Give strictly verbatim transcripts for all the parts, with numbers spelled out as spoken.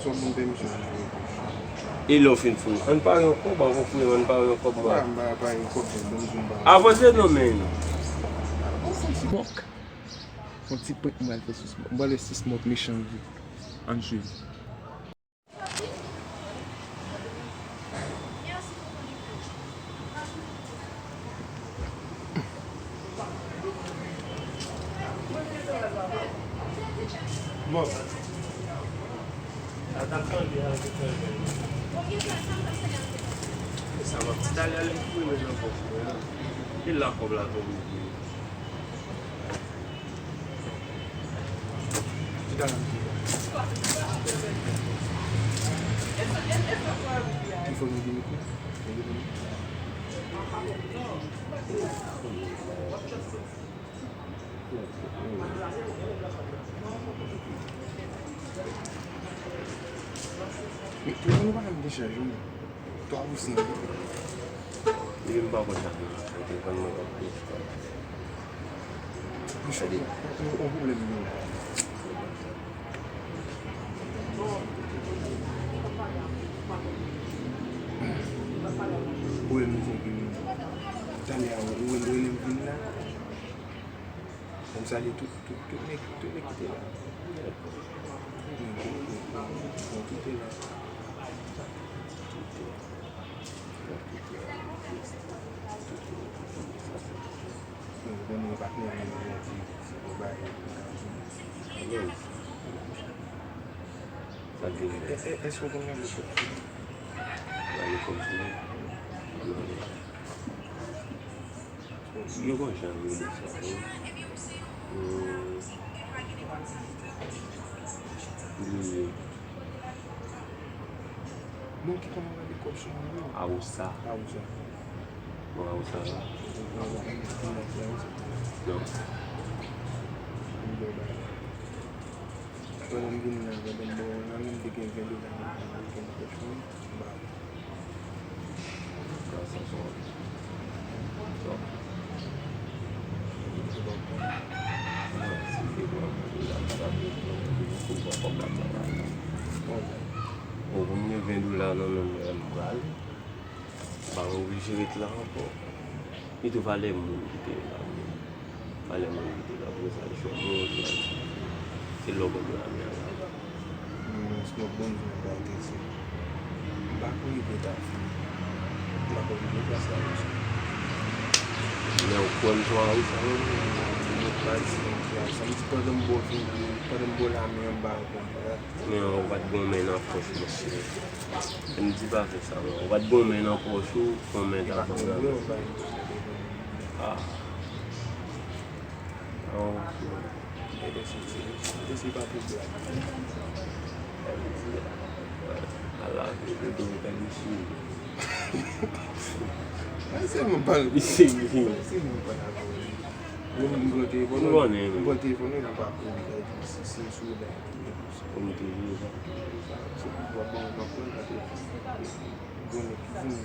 Sòt moun pèmisyon. E lè w fin founi, ann pare yon kòb, avan w founi, ann pare yon kòb mwen. M pa pare yon kòb, m pa bezwen ba. Avanse non, men. Bon, se yon ti mòk. Yon ti prank mwen al fè sou Smoke. Mwen le sou Smoke mechan vre. Ann jwe. Bon. Sa va. Talè a li foure nan pòch mwen. E la kòb la tonbe. Ki fò nou vini kou? Men telefòn ou pa janm dechaj, non. Twa pou senk. Li menm pa konn sa pou l fè, telefòn mwen pa konn sa. Yon pwoblèm gen la. Pwoblèm nan se ke talè a ou rele m vin la. Fò m salye tout, tout, tout nèg, tout nèg ki te la. Tout, tout, tout, tout, tout te la. Tout te la. Tout te la. Tout te la. Tout te la. Tout te la. Bon, bon, nou patnè, men nou di, se pou bay. Sa te vle. È-, è-, èske w konn gade kòb sou mwen? Gade kòb sou mwen? Non. Yo gon jan yo di sa, wi. Hmm. Bliye. Moun ki konn gade kòb sou moun yo. Awousa. Awousa. Bon, Awousa la. Non. Pandan m vin la, pandan m bò nan men m te gen ven dola nan pòch mwen, m ba ou. Bon, pou m gen ven dola nan men m, m prale. M pa oblije ret la ankò. Li tou valè moun ki te la. Valè moun ki te la. Pou sa, li fè bon jwèt. Se lè w konn jwe a men an la. Non, se yon bon jwèt, m pa enterese. M pa kouri pou ta fini. M pa kouri pou ta sa, mesye. Men ou kwè m sou Awousa menm? Mwen pa di m sou Awousa. M di pandan m ba w fini, pandan m ba w la men an, m ba w kontra. Men ou pa t gon men nan pòch, mesye. M di pa fè sa, non. Ou pa t gon men nan pòch ou, yon men ta pran nan men. Ah. Ah, ok. Ala, yo te gen kay mesye. Mwen sèlman pale. Li serye. Mwen sèlman pale avè w. Mwen, mwen pran telefòn ou, mwen pran telefòn ou, mwen pa konnen si, si, si w la. Mwen te vle sa. Sa, se pou w ap ban mwen, m ap pran la telefòn. Bon, mwen ki vin.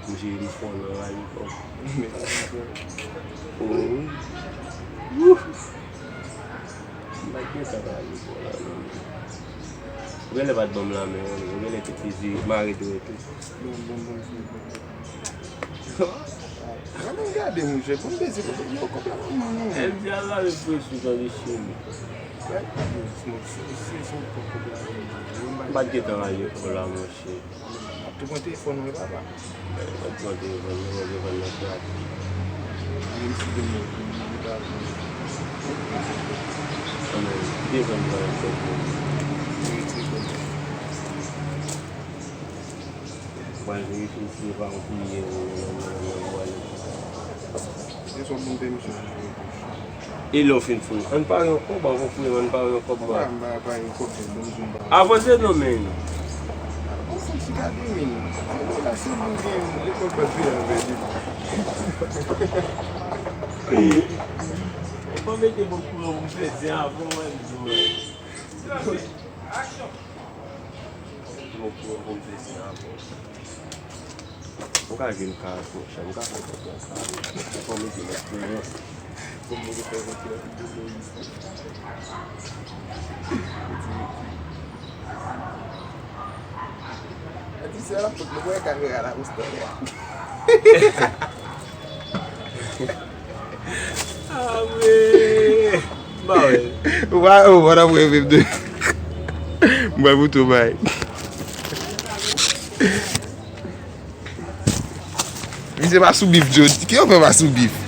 Misye di fò nan rayi kòb. Men sa, mwen pran. Oh, wi. Wouf. M pa t gen tan rayi kòb la, non. Ou genlè pa t ban m lamen, ou genlè te peze, mare dwèt ou. Bon, bon, bon, bon, bon. Mwen menm gade, monchè, pou m peze, pou m peze, yo kòb la nan men mwen. M di al lave presyon tande cheni. Wè, si, si, si, si, kòb la nan men mwen. M pa t gen tan rayi kòb la, monchè. M ap tou pran telefòn mwen, papa. M ap pran telefòn mwen, mwen telefòn nan kraze. Menm si gen moun, moun ki pa vle. Anmè, ki telefòn mwen, telefòn mwen. Mwen telefòn mwen. Mwen reflechi, se pa yon priyè, non, non, non, non, non, non, non. Se sòt moun pèmisyon. E lè w fin founi, ann pare yon kòb, avan w founi, ann pare yon kòb mwen. M pa pare yon kòb, m pa bezwen ba. Avanse non, men. Avanse, ti gade, men. Ann la, se moun gen lekòl pa t veye avè li. Ou pa mete m okouran pou m fè zen avan, mwen, m di w. Mete m okouran pou m fè zen avan. Ou ka jwe m karak, monchè, m ka fè kòb la karak. Fò m mete m eksperyans. Fò m mete fè konfyans pou Moyiz. Ou di, ou di. Ti sè la fout nou wè kamera la pou stòl la. Awe. Ba wè. Ou pa ou pa nan premye de. Mwen pou tou bay. Misye pa sou bif Jody. Ki yo fè pa sou bif?